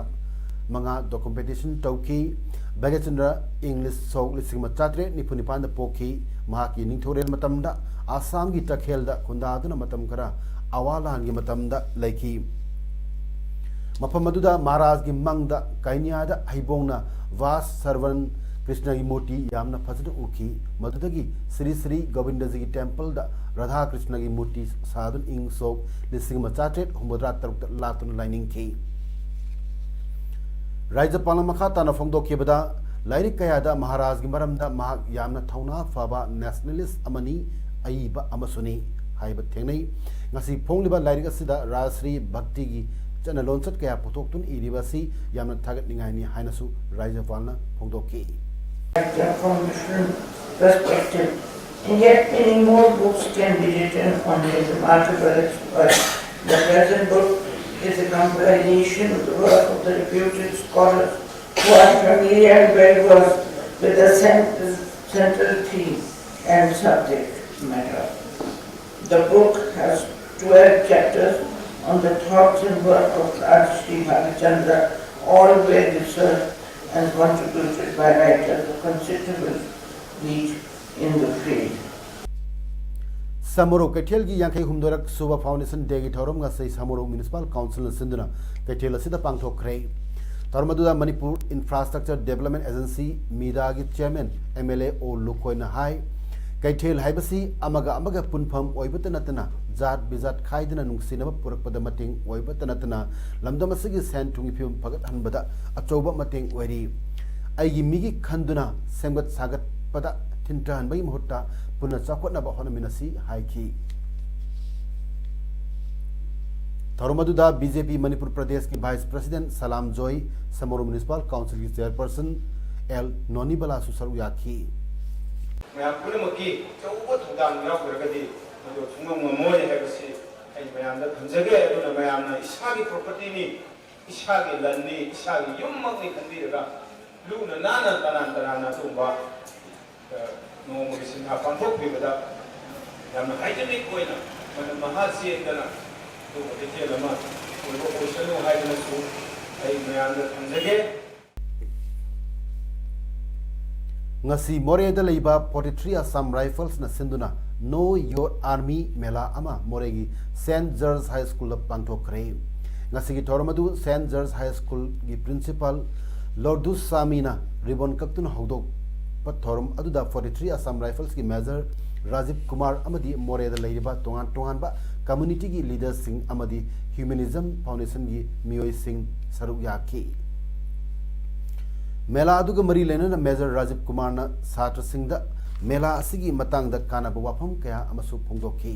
ꯃꯉꯥ documentation ꯇꯧꯈꯤ꯫ ꯚꯒꯆꯟꯗ꯭ꯔ ꯏꯪ ꯂꯤꯁ-, ꯁꯣꯛ ꯂꯤꯁꯤꯡ ꯑꯃ ꯆꯥꯇ꯭ꯔꯦꯠ ꯅꯤꯐꯨ ꯅꯤꯄꯥꯟꯗ ꯄꯣꯛꯈꯤ꯫ ꯃꯍꯥꯛꯀꯤ ꯅꯤꯡꯊꯧꯔꯦꯜ ꯃꯇꯝꯗ ꯑꯁꯥꯝꯒꯤ ꯇꯈꯦꯜꯗ ꯈꯨꯟꯗꯥꯗꯨꯅ ꯃꯇꯝ ꯈꯔ ꯑꯋꯥ ꯂꯥꯟꯒꯤ ꯃꯇꯝꯗ ꯂꯩꯈꯤ꯫ ꯃꯐꯝ ꯑꯗꯨꯗ ꯃꯍꯥꯔꯥꯖꯒꯤ ꯃꯪꯗ ꯀꯩꯅ꯭ꯌꯥꯗ ꯍꯩꯕꯣꯡꯅ ꯚꯥꯁ ꯁꯔꯚꯟ ꯀ꯭ꯔꯤꯁꯅꯒꯤ ꯃꯨꯔꯇꯤ ꯌꯥꯝꯅ ꯐꯖꯅ ꯎꯈꯤ꯫ ꯃꯗꯨꯗꯒꯤ ꯁ꯭ꯔꯤ ꯁ꯭ꯔꯤ ꯒꯣꯕꯤꯟꯗꯖꯤꯒꯤ templeꯗ ꯔꯥꯙꯥ ꯀ꯭ꯔꯤꯁꯅꯒꯤ ꯃꯨꯔꯇꯤ ꯁꯥꯗꯨꯅ ꯏꯪ ꯁꯣꯛ ꯂꯤꯁꯤꯡ ꯑꯃ ꯆꯥꯇ꯭ꯔꯦꯠ ꯍꯨꯝꯐꯨꯇꯔꯥ ꯇꯔꯨꯛꯇ ꯂꯥꯠꯇꯨꯅ ꯂꯥꯏꯅꯤꯡꯈꯤ꯫ ꯔꯥꯖ꯭ꯌꯄꯥꯜꯅ ꯃꯈꯥ ꯇꯥꯅ ꯐꯣꯡꯗꯣꯛꯈꯤꯕꯗ, ꯂꯥꯏꯔꯤꯛ ꯀꯌꯥꯗ ꯃꯍꯥꯔꯥꯖꯒꯤ ꯃꯔꯝꯗ ꯃꯍꯥꯛ ꯌꯥꯝꯅ ꯊꯧꯅꯥ ꯐꯕ ꯅꯦꯁꯅꯦꯂꯤꯁ ꯑꯃꯅꯤ, ꯑꯏꯕ ꯑꯃꯁꯨꯅꯤ ꯍꯥꯏꯕ ꯊꯦꯡꯅꯩ꯫ ꯉꯁꯤ ꯐꯣꯡꯂꯤꯕ ꯂꯥꯏꯔꯤꯛ ꯑꯁꯤꯗ ꯔꯥꯖꯁ꯭ꯔꯤ ꯚꯛꯇꯤꯒꯤ ꯆꯠꯅ ꯂꯣꯟꯆꯠ ꯀꯌꯥ ꯄꯨꯊꯣꯛꯇꯨꯅ ꯏꯔꯤꯕ ꯑꯁꯤ ꯌꯥꯝꯅ ꯊꯥꯒꯠꯅꯤꯡꯉꯥꯏꯅꯤ ꯍꯥꯏꯅꯁꯨ ꯔꯥꯖ꯭ꯌꯄꯥꯜꯅ ꯐꯣꯡꯗꯣꯛꯈꯤ꯫ From different perspective. And yet many more books can be written on his remarkable exploit. The present book is a compilation of the work of the reputed scholars who are familiar and well versed with the cent- central theme and subject matter. The book has twelve chapters on the thoughts and work of Rajshri Bhagachandra, all well researched and contributed by writers of considerable reach in the field. Samurou ꯀꯩꯊꯦꯜꯒꯤ ꯌꯥꯡꯈꯩ ꯍꯨꯝꯗꯣꯏꯔꯛ ꯁꯨꯕ foundation ꯗꯦꯒꯤ ꯊꯧꯔꯝ ꯉꯁꯤ Samurou municipal ꯀꯥꯎꯟꯁꯤꯜꯅ ꯁꯤꯟꯗꯨꯅ ꯀꯩꯊꯦꯜ ꯑꯁꯤꯗ ꯄꯥꯡꯊꯣꯛꯈ꯭ꯔꯦ꯫ ꯊꯧꯔꯝ ꯑꯗꯨꯗ ꯃꯅꯤꯄꯨꯔ ꯏꯟꯐ꯭ꯔꯥꯁ꯭ꯇ꯭ꯔꯛꯆꯔ ꯗꯦꯕꯂꯞꯃꯦꯟ ꯑꯦꯖꯦꯟꯁꯤ, ꯃꯤꯗꯥꯒꯤ ꯆꯤꯌꯔꯃꯦꯟ ꯑꯦꯝ ꯑꯦꯜ ꯑꯦ ꯑꯣ ꯂꯨꯀꯣꯏꯅ ꯍꯥꯏ, ꯀꯩꯊꯦꯜ ꯍꯥꯏꯕꯁꯤ ꯑꯃꯒ ꯑꯃꯒ ꯄꯨꯟꯐꯝ ꯑꯣꯏꯕꯇ ꯅꯠꯇꯅ ꯖꯥꯠ ꯕꯤꯖꯥꯠ ꯈꯥꯏꯗꯅ ꯅꯨꯡꯁꯤꯅꯕ ꯄꯨꯔꯛꯄꯗ ꯃꯇꯦꯡ ꯑꯣꯏꯕꯇ ꯅꯠꯇꯅ ꯂꯝꯗꯝ ꯑꯁꯤꯒꯤ ꯁꯦꯟ ꯊꯨꯝꯒꯤ ꯐꯤꯕꯝ ꯐꯒꯠꯍꯟꯕꯗ ꯑꯆꯧꯕ ꯃꯇꯦꯡ ꯑꯣꯏꯔꯤ꯫ ꯑꯩꯒꯤ ꯃꯤꯒꯤ ꯈꯟꯗꯨꯅ ꯁꯦꯝꯒꯠ ꯁꯥꯒꯠꯄꯗ ꯊꯤꯟꯊꯍꯟꯕꯒꯤ ꯃꯍꯨꯠꯇ ꯄꯨꯟꯅ ꯆꯥꯎꯈꯠꯅꯕ ꯍꯣꯠꯅꯃꯤꯟꯅꯁꯤ ꯍꯥꯏꯈꯤ꯫ ꯊꯧꯔꯝ ꯑꯗꯨꯗ ꯕꯤ ꯖꯦ ꯄꯤ ꯃꯅꯤꯄꯨꯔ ꯄ꯭ꯔꯗꯦꯁꯀꯤ ꯚꯥꯏꯁ ꯄ꯭ꯔꯁꯤꯗꯦꯟ ꯁꯂꯥꯝ ꯖꯣꯏ, ꯁꯃꯨꯔꯧ ꯃ꯭ꯌꯨꯅꯤꯁꯤꯄꯥꯜ ꯀꯥꯎꯟꯁꯤꯜꯒꯤ ꯆꯤꯌꯔꯄꯔꯁꯟ ꯑꯦꯜ ꯅꯣꯅꯤꯕꯂꯥꯁꯨ ꯁꯔꯨꯛ ꯌꯥꯈꯤ꯫ ꯃꯌꯥꯝ ꯄꯨꯝꯅꯃꯛꯀꯤ ꯑꯆꯧꯕ ꯊꯧꯗꯥꯡ ꯌꯥꯎꯗ꯭ꯔꯒꯗꯤ ꯃꯗꯨ ꯁꯨꯡꯉꯝ ꯉꯝꯃꯣꯏ ꯍꯥꯏꯕꯁꯤ ꯑꯩ ꯃꯌꯥꯝꯗ ꯊꯝꯖꯒꯦ꯫ ꯑꯗꯨꯅ ꯃꯌꯥꯝꯅ ꯏꯁꯥꯒꯤ ꯄ꯭ꯔꯣꯄꯔꯇꯤꯅꯤ, ꯏꯁꯥꯒꯤ ꯂꯟꯅꯤ, ꯏꯁꯥꯒꯤ ꯌꯨꯝꯃꯛꯅꯤ ꯈꯟꯕꯤꯔꯒ ꯂꯨꯅ ꯅꯥꯟꯅ ꯇꯅꯥꯟ ꯇꯅꯥꯟꯅ ꯑꯗꯨꯒꯨꯝꯕ ꯅꯣꯡꯃꯒꯤ ꯁꯤꯟꯊꯥ ꯄꯥꯡꯊꯣꯛꯄꯤꯕꯗ ꯌꯥꯝꯅ ꯍꯥꯏꯖꯅꯤꯡ ꯑꯣꯏꯅ ꯃꯅꯝ ꯃꯍꯥ ꯆꯦꯟꯗꯅ ꯑꯗꯨꯒꯨꯝꯕ ꯀꯩꯊꯦꯜ ꯑꯃ ꯑꯣꯏꯕ ꯑꯣꯏꯁꯅꯨ ꯍꯥꯏꯗꯨꯅꯁꯨ ꯑꯩ ꯃꯌꯥꯝꯗ ꯊꯝꯖꯒꯦ꯫ ꯉꯁꯤ ꯃꯣꯔꯦꯗ ꯂꯩꯕ forty three Assam Riflesꯅ ꯁꯤꯟꯗꯨꯅ Know Your Army ꯃꯦꯂꯥ ꯑꯃ ꯃꯣꯔꯦꯒꯤ ꯁꯦꯟꯠ ꯖꯔꯖ ꯍꯥꯏ ꯁ꯭ꯀꯨꯜꯗ ꯄꯥꯡꯊꯣꯛꯈ꯭ꯔꯦ꯫ ꯉꯁꯤꯒꯤ ꯊꯧꯔꯝ ꯑꯗꯨ ꯁꯦꯟꯠ ꯖꯔꯖ ꯍꯥꯏ ꯁ꯭ꯀꯨꯜꯒꯤ ꯄ꯭ꯔꯤꯟꯁꯤꯄꯥꯜ ꯂꯣꯔꯗꯨꯁ ꯁꯥꯃꯤꯅ ꯔꯤꯕꯣꯟ ꯀꯛꯇꯨꯅ ꯍꯧꯗꯣꯛꯄ ꯊꯧꯔꯝ ꯑꯗꯨꯗ forty three Assam Riflesꯀꯤ ꯃꯦꯖꯔ ꯔꯥꯖꯤꯕ ꯀꯨꯃꯥꯔ ꯑꯃꯗꯤ ꯃꯣꯔꯦꯗ ꯂꯩꯔꯤꯕ ꯇꯣꯉꯥꯟ ꯇꯣꯉꯥꯟꯕ ꯀꯝꯃ꯭ꯌꯨꯅꯤꯇꯤꯒꯤ ꯂꯤꯗꯔꯁꯤꯡ ꯑꯃꯗꯤ ꯍ꯭ꯌꯨꯃꯦꯅꯤꯖꯝ ꯐꯥꯎꯟꯗꯦꯁꯟꯒꯤ ꯃꯤꯑꯣꯏꯁꯤꯡ ꯁꯔꯨꯛ ꯌꯥꯈꯤ꯫ ꯃꯦꯂꯥ ꯑꯗꯨꯒ ꯃꯔꯤ ꯂꯩꯅꯅ ꯃꯦꯖꯔ ꯔꯥꯖꯤꯕ ꯀꯨꯃꯥꯔꯅ ꯁꯥꯇ꯭ꯔꯁꯤꯡꯗ ꯃꯦꯂꯥ ꯑꯁꯤꯒꯤ ꯃꯇꯥꯡꯗ ꯀꯥꯟꯅꯕ ꯋꯥꯐꯝ ꯀꯌꯥ ꯑꯃꯁꯨ ꯐꯣꯡꯗꯣꯛꯈꯤ꯫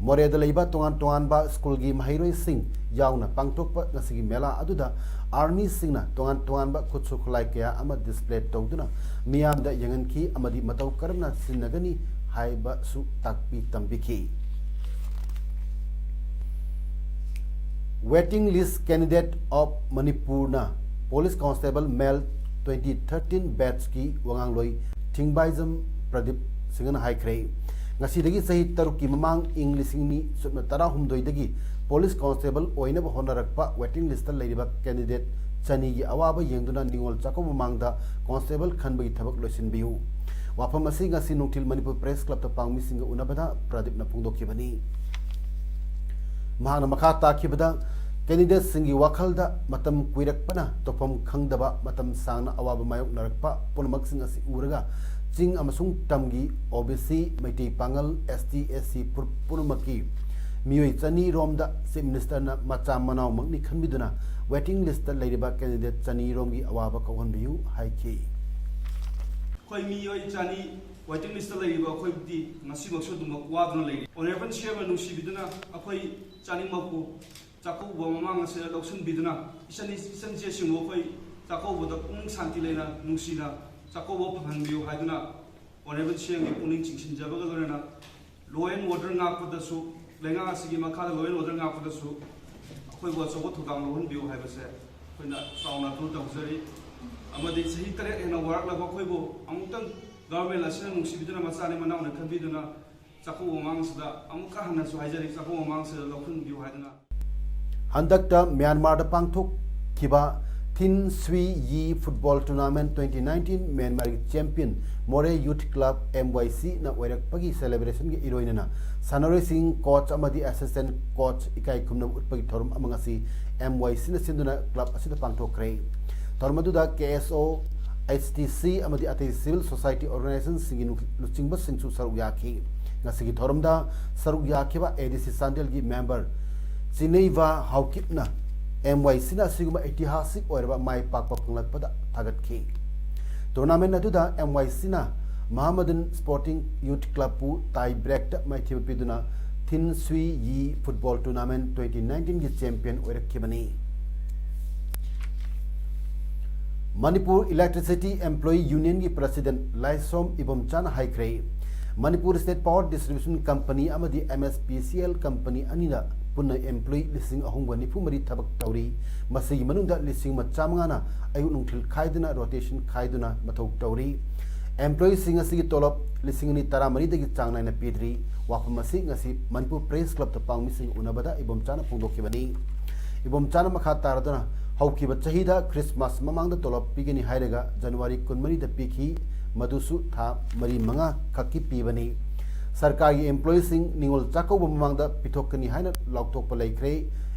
ꯃꯣꯔꯦꯗ ꯂꯩꯕ ꯇꯣꯉꯥꯟ ꯇꯣꯉꯥꯟꯕ ꯁ꯭ꯀꯨꯜꯒꯤ ꯃꯍꯩꯔꯣꯏꯁꯤꯡ ꯌꯥꯎꯅ ꯄꯥꯡꯊꯣꯛꯄ ꯉꯁꯤꯒꯤ ꯃꯦꯂꯥ ꯑꯗꯨꯗ ꯑꯥꯔꯃꯤꯁꯤꯡꯅ ꯇꯣꯉꯥꯟ ꯇꯣꯉꯥꯟꯕ ꯈꯨꯠꯁꯨ ꯈꯨꯠꯂꯥꯏ ꯀꯌꯥ ꯑꯃ ꯗꯤꯁꯄ꯭ꯂꯦ ꯇꯧꯗꯨꯅ ꯃꯤꯌꯥꯝꯗ ꯌꯦꯡꯍꯟꯈꯤ ꯑꯃꯗꯤ ꯃꯇꯧ ꯀꯔꯝꯅ ꯁꯤꯖꯤꯟꯅꯒꯅꯤ ꯍꯥꯏꯕꯁꯨ ꯇꯥꯛꯄꯤ ꯇꯝꯕꯤꯈꯤ꯫ Waiting List Candidate of Manipurꯅ Police Constable Male twenty thirteen batchꯀꯤ ꯋꯥꯉꯥꯡꯂꯣꯏ ꯊꯤꯡꯕꯥꯏꯖꯝ Pradeep ꯁꯤꯡꯍꯅ ꯍꯥꯏꯈ꯭ꯔꯦ꯫ ꯉꯁꯤꯗꯒꯤ ꯆꯍꯤ ꯇꯔꯨꯛꯀꯤ ꯃꯃꯥꯡ ꯏꯪ ꯂꯤꯁꯤꯡ ꯑꯅꯤ ꯁꯨꯞꯅ ꯇꯔꯥꯍꯨꯝꯗꯣꯏꯗꯒꯤ Police Constable ꯑꯣꯏꯅꯕ ꯍꯣꯠꯅꯔꯛꯄ waiting listꯇ ꯂꯩꯔꯤꯕ candidate ꯆꯅꯤꯒꯤ ꯑꯋꯥꯕ ꯌꯦꯡꯗꯨꯅ ꯅꯤꯉꯣꯜ ꯆꯥꯛꯀꯧꯕ ꯃꯃꯥꯡꯗ Constable ꯈꯟꯕꯒꯤ ꯊꯕꯛ ꯂꯣꯏꯁꯤꯟꯕꯤꯌꯨ꯫ ꯋꯥꯐꯝ ꯑꯁꯤ ꯉꯁꯤ ꯅꯨꯡꯊꯤꯜ ꯃꯅꯤꯄꯨꯔ Press Clubꯇ ꯄꯥꯎꯃꯤꯁꯤꯡꯒ ꯎꯅꯕꯗ ꯄ꯭ꯔꯗꯤꯞꯅ ꯐꯣꯡꯗꯣꯛꯈꯤꯕꯅꯤ꯫ ꯃꯍꯥꯛꯅ ꯃꯈꯥ ꯇꯥꯈꯤꯕꯗ, candidateꯁꯤꯡꯒꯤ ꯋꯥꯈꯜꯗ ꯃꯇꯝ ꯀꯨꯏꯔꯛꯄꯅ ꯇꯧꯐꯝ ꯈꯪꯗꯕ, ꯃꯇꯝ ꯁꯥꯡꯅ ꯑꯋꯥꯕ ꯃꯥꯌꯣꯛꯅꯔꯛꯄ ꯄꯨꯝꯅꯃꯛꯁꯤꯡ ꯑꯁꯤ ꯎꯔꯒ ꯆꯤꯡ ꯑꯃꯁꯨꯡ ꯇꯝꯒꯤ OBC, ꯃꯩꯇꯩ ꯄꯥꯉꯜ, ST, SC ꯐꯨꯔꯨꯞ ꯄꯨꯝꯅꯃꯛꯀꯤ ꯃꯤꯑꯣꯏ ꯆꯅꯤ ꯔꯣꯝꯗ Chief Ministerꯅ ꯃꯆꯥ ꯃꯅꯥꯎꯃꯛꯅꯤ ꯈꯟꯕꯤꯗꯨꯅ waiting listꯇ ꯂꯩꯔꯤꯕ candidate ꯆꯅꯤ ꯔꯣꯝꯒꯤ ꯑꯋꯥꯕ ꯀꯣꯛꯍꯟꯕꯤꯌꯨ ꯍꯥꯏꯈꯤ꯫ ꯑꯩꯈꯣꯏ ꯃꯤꯑꯣꯏ ꯆꯅꯤ waiting listꯇ ꯂꯩꯔꯤꯕ ꯑꯩꯈꯣꯏꯗꯤ ꯉꯁꯤꯃꯛꯁꯨ ꯑꯗꯨꯃꯛ ꯋꯥꯗꯨꯅ ꯂꯩꯔꯤ꯫ Honourable CMꯅ ꯅꯨꯡꯁꯤꯕꯤꯗꯨꯅ ꯑꯩꯈꯣꯏ ꯆꯥꯅꯤꯡꯃꯛꯄꯨ ꯆꯥꯛꯀꯧꯕ ꯃꯃꯥꯡ ꯑꯁꯤꯗ ꯂꯧꯁꯤꯟꯕꯤꯗꯨꯅ ꯏꯆꯟ, ꯏꯆꯟ ꯏꯆꯦꯁꯤꯡꯕꯨ ꯑꯩꯈꯣꯏ ꯆꯥꯛꯀꯧꯕꯗ ꯄꯨꯛꯅꯤꯡ ꯁꯥꯟꯇꯤ ꯂꯩꯅ ꯅꯨꯡꯁꯤꯅ ꯆꯥꯛꯀꯧꯕ ꯐꯪꯍꯟꯕꯤꯌꯨ ꯍꯥꯏꯗꯨꯅ Honourable CMꯒꯤ ꯄꯨꯛꯅꯤꯡ ꯆꯤꯡꯁꯤꯟꯖꯕꯒ ꯂꯣꯏꯅꯅ law and order ꯉꯥꯛꯄꯗꯁꯨ, ꯂꯩꯉꯥꯛ ꯑꯁꯤꯒꯤ ꯃꯈꯥꯗ law and order ꯉꯥꯛꯄꯗꯁꯨ ꯑꯩꯈꯣꯏꯕꯨ ꯑꯆꯧꯕ ꯊꯧꯗꯥꯡ ꯂꯧꯍꯟꯕꯤꯌꯨ ꯍꯥꯏꯕꯁꯦ ꯑꯩꯈꯣꯏꯅ ꯆꯥꯎꯅ appeal ꯇꯧꯖꯔꯤ꯫ ꯑꯃꯗꯤ ꯆꯍꯤ ꯇꯔꯦꯠ ꯍꯦꯟꯅ ꯋꯥꯔꯛꯂꯕ ꯑꯩꯈꯣꯏꯕꯨ ꯑꯃꯨꯛꯇꯪ government ꯑꯁꯤꯅ ꯅꯨꯡꯁꯤꯕꯤꯗꯨꯅ ꯃꯆꯥꯅꯤ ꯃꯅꯥꯎꯅꯤ ꯈꯟꯕꯤꯗꯨꯅ ꯆꯥꯛꯀꯧꯕ ꯃꯃꯥꯡꯁꯤꯗ ꯑꯃꯨꯛꯀ ꯍꯟꯅꯁꯨ ꯍꯥꯏꯖꯔꯤ, ꯆꯥꯛꯀꯧꯕ ꯃꯃꯥꯡꯁꯤꯗ ꯂꯧꯈꯠꯄꯤꯌꯨ ꯍꯥꯏꯗꯨꯅ꯫ ꯍꯟꯗꯛꯇ ꯃ꯭ꯌꯥꯟꯃꯥꯔꯗ ꯄꯥꯡꯊꯣꯛꯈꯤꯕ Thin Sui Yi Football Tournament twenty nineteen ꯃ꯭ꯌꯥꯟꯃꯥꯔꯒꯤ champion Moreh Youth Club, MYCꯅ ꯑꯣꯏꯔꯛꯄꯒꯤ celebrationꯒ ꯏꯔꯣꯏꯅꯅ ꯁꯥꯟꯅꯔꯣꯏꯁꯤꯡ, coach ꯑꯃꯗꯤ assistant coach ꯏꯀꯥꯏ ꯈꯨꯝꯅꯕ ꯎꯠꯄꯒꯤ ꯊꯧꯔꯝ ꯑꯃ ꯉꯁꯤ MYCꯅ ꯁꯤꯟꯗꯨꯅ club ꯑꯁꯤꯗ ꯄꯥꯡꯊꯣꯛꯈ꯭ꯔꯦ꯫ ꯊꯧꯔꯝ ꯑꯗꯨꯗ KSO, HTC ꯑꯃꯗꯤ ꯑꯇꯩ civil society organizationꯁꯤꯡꯒꯤ ꯂꯨ-, ꯂꯨꯆꯤꯡꯕꯁꯤꯡꯁꯨ ꯁꯔꯨꯛ ꯌꯥꯈꯤ꯫ ꯉꯁꯤꯒꯤ ꯊꯧꯔꯝꯗ ꯁꯔꯨꯛ ꯌꯥꯈꯤꯕ ADC ꯆꯥꯟꯗꯦꯜꯒꯤ member ꯆꯤꯅꯩꯕ ꯍꯥꯎꯀꯤꯞꯅ ꯑꯦꯝ ꯋꯥꯏ ꯁꯤꯅ ꯑꯁꯤꯒꯨꯝꯕ ꯏꯇꯤꯍꯥꯁꯤꯛ ꯑꯣꯏꯔꯕ ꯃꯥꯏ ꯄꯥꯛꯄ ꯐꯪꯂꯛꯄꯗ ꯊꯥꯒꯠꯈꯤ꯫ ꯇꯣꯔꯅꯥꯃꯦꯟ ꯑꯗꯨꯗ ꯑꯦꯝ ꯋꯥꯏ ꯁꯤꯅ ꯃꯍꯃꯗꯟ ꯁ꯭ꯄꯣꯔꯇꯤꯡ ꯌꯨꯊ ꯀ꯭ꯂꯕꯄꯨ ꯇꯥꯏ ꯕ꯭ꯔꯦꯛꯇ ꯃꯥꯏꯊꯤꯕ ꯄꯤꯗꯨꯅ ꯊꯤꯟ ꯁꯨꯏ ꯌꯤ ꯐꯨꯠꯕꯣꯜ ꯇꯣꯔꯅꯥꯃꯦꯟ ꯇ꯭ꯋꯦꯟꯇꯤ ꯅꯥꯏꯟꯇꯤꯟꯒꯤ ꯆꯦꯝꯄꯤꯌꯟ ꯑꯣꯏꯔꯛꯈꯤꯕꯅꯤ꯫ ꯃꯅꯤꯄꯨꯔ ꯏꯂꯦꯛꯇ꯭ꯔꯤꯁꯤꯇꯤ ꯑꯦꯝꯄ꯭ꯂꯣꯌꯤ ꯌꯨꯅꯤꯌꯟꯒꯤ ꯄ꯭ꯔꯁꯤꯗꯦꯟꯠ ꯂꯥꯏꯁ꯭ꯔꯣꯝ ꯏꯕꯣꯝꯆꯥꯅ ꯍꯥꯏꯈ꯭ꯔꯦ, Manipur state power distribution company ꯑꯃꯗꯤ M S P C L company ꯑꯅꯤꯅ ꯄꯨꯟꯅ ꯑꯦꯝꯄ꯭ꯂꯣꯌꯤ ꯂꯤꯁꯤꯡ ꯑꯍꯨꯝꯒ ꯅꯤꯐꯨ ꯃꯔꯤ ꯊꯕꯛ ꯇꯧꯔꯤ꯫ ꯃꯁꯤꯒꯤ ꯃꯅꯨꯡꯗ ꯂꯤꯁꯤꯡ ꯑꯃ ꯆꯥꯃꯉꯥꯅ ꯑꯌꯨꯛ ꯅꯨꯡꯊꯤꯜ ꯈꯥꯏꯗꯨꯅ, ꯔꯣꯇꯦꯁꯟ ꯈꯥꯏꯗꯨꯅ ꯃꯊꯧ ꯇꯧꯔꯤ꯫ ꯑꯦꯝꯄ꯭ꯂꯣꯌꯤꯁꯤꯡ ꯑꯁꯤꯒꯤ ꯇꯣꯂꯣꯞ ꯂꯤꯁꯤꯡ ꯑꯅꯤ ꯇꯔꯥꯃꯔꯤꯗꯒꯤ ꯆꯥꯡ ꯅꯥꯏꯅ ꯄꯤꯗ꯭ꯔꯤ꯫ ꯋꯥꯐꯝ ꯑꯁꯤ ꯉꯁꯤ ꯃꯅꯤꯄꯨꯔ ꯄ꯭ꯔꯦꯁ ꯀ꯭ꯂꯕꯇ ꯄꯥꯎꯃꯤꯁꯤꯡ ꯎꯅꯕꯗ ꯏꯕꯣꯝꯆꯥꯅ ꯐꯣꯡꯗꯣꯛꯈꯤꯕꯅꯤ꯫ ꯏꯕꯣꯝꯆꯥꯅ ꯃꯈꯥ ꯇꯥꯔꯗꯨꯅ, ꯍꯧꯈꯤꯕ ꯆꯍꯤꯗ ꯈ꯭ꯔꯤꯁꯃꯥꯁ ꯃꯃꯥꯡꯗ ꯇꯣꯂꯣꯞ ꯄꯤꯒꯅꯤ ꯍꯥꯏꯔꯒ ꯖꯅꯋꯥꯔꯤ ꯀꯨꯟꯃꯔꯤꯗ ꯄꯤꯈꯤ, ꯃꯗꯨꯁꯨ ꯊꯥ ꯃꯔꯤ ꯃꯉꯥ ꯈꯛꯀꯤ ꯄꯤꯕꯅꯤ꯫ ꯁꯔꯀꯥꯔꯒꯤ ꯑꯦꯝꯄ꯭ꯂꯣꯌꯤꯁꯤꯡ ꯅꯤꯉꯣꯜ ꯆꯥꯛꯀꯧꯕ ꯃꯃꯥꯡꯗ ꯄꯤꯊꯣꯛꯀꯅꯤ ꯍꯥꯏꯅ ꯂꯥꯎꯊꯣꯛꯄ ꯂꯩꯈ꯭ꯔꯦ꯫